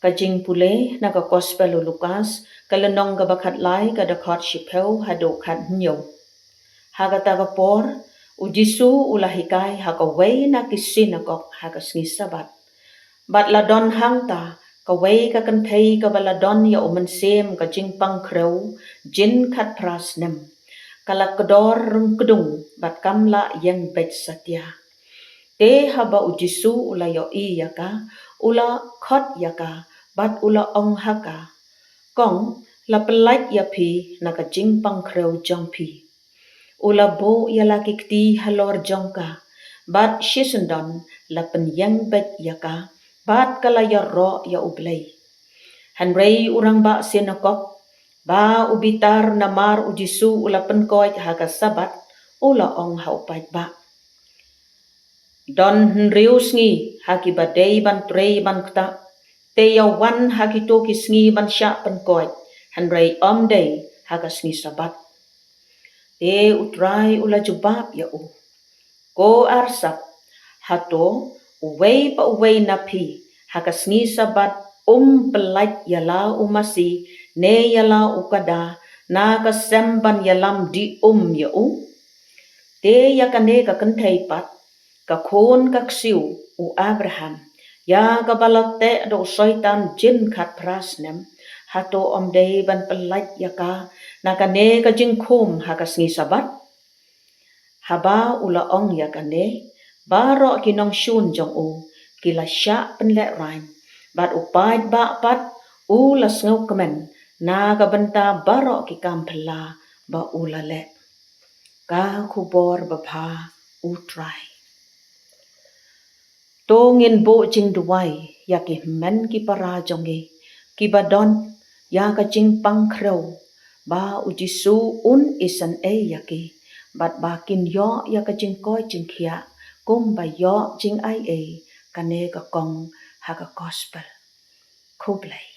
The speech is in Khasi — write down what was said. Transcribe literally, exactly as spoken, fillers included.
Ka jingpule na ka Gospel u Lukas, ka lynnong kaba khatlai, ka dkhot shiphew haduh khathynñiew. Ha kata ka por, u Jisu u la hikai ha kawei na ki synagog ha ka sngi Sabbath. Bad la don hangta kawei ka kynthei kaba la don ïa u mynsiem ka jingpang khrew jin khatphra snem. Ka la kdor ryngkdung bad kam lah ïeng beit satia. Te haba u Jisu u la ïohi ïa ka, u la khot ïa ka, bad u la ong ha ka, "Kong, la pyllait ïa phi na ka jingpang khrew jong phi." U la buh ïa la ki kti halor jong ka, bad shisyndon la pynïeng beit ïa ka, bad ka la ïaroh ïa U Blei. Hynrei u rangbah synagog, ba u bitar namar u Jisu u la pynkoit ha ka Sabbath, u la ong ha u paidbah, "Don hynriew sngi ha kiba dei ban trei ban ktah, te ïa wan ha kito ki sngi ban shah pynkoit, hynrei ym dei ha ka sngi Sabbath." Te U Trai u la jubab ïa u, "Ko arsap, hato uwei pa uwei na phi ha ka sngi Sabbath um pyllait ïa la u masi ne ïa la u kada na ka sem ban ïalam dih um ïa u? Te ïa kane ka kynthei pat, ka khun ka ksiew u Abraham, ïa kaba la teh da u Soitan jin khatphra snem, hato ym dei ban pyllait ïa ka na kane ka jingkhum ha ka sngi Sabbath?" Haba u la ong ïa kane, baroh ki nongshun jong u ki la shah pynlehraiñ, bad u paidbah pat u la sngewkmen na ka bynta baroh ki kam phylla ba u la leh. Ka khubor babha U Trai. To ngin buh jingduwai ïa ki hynmen ki para jong ngi kiba don ïa ka jingpang khrew, ba u Jisu un isynei ïa ki, bad ba kin ïoh ïa ka jingkoit jingkhiah kumba ïoh jingaiei kane ka kong ha ka Gospel. Khublei.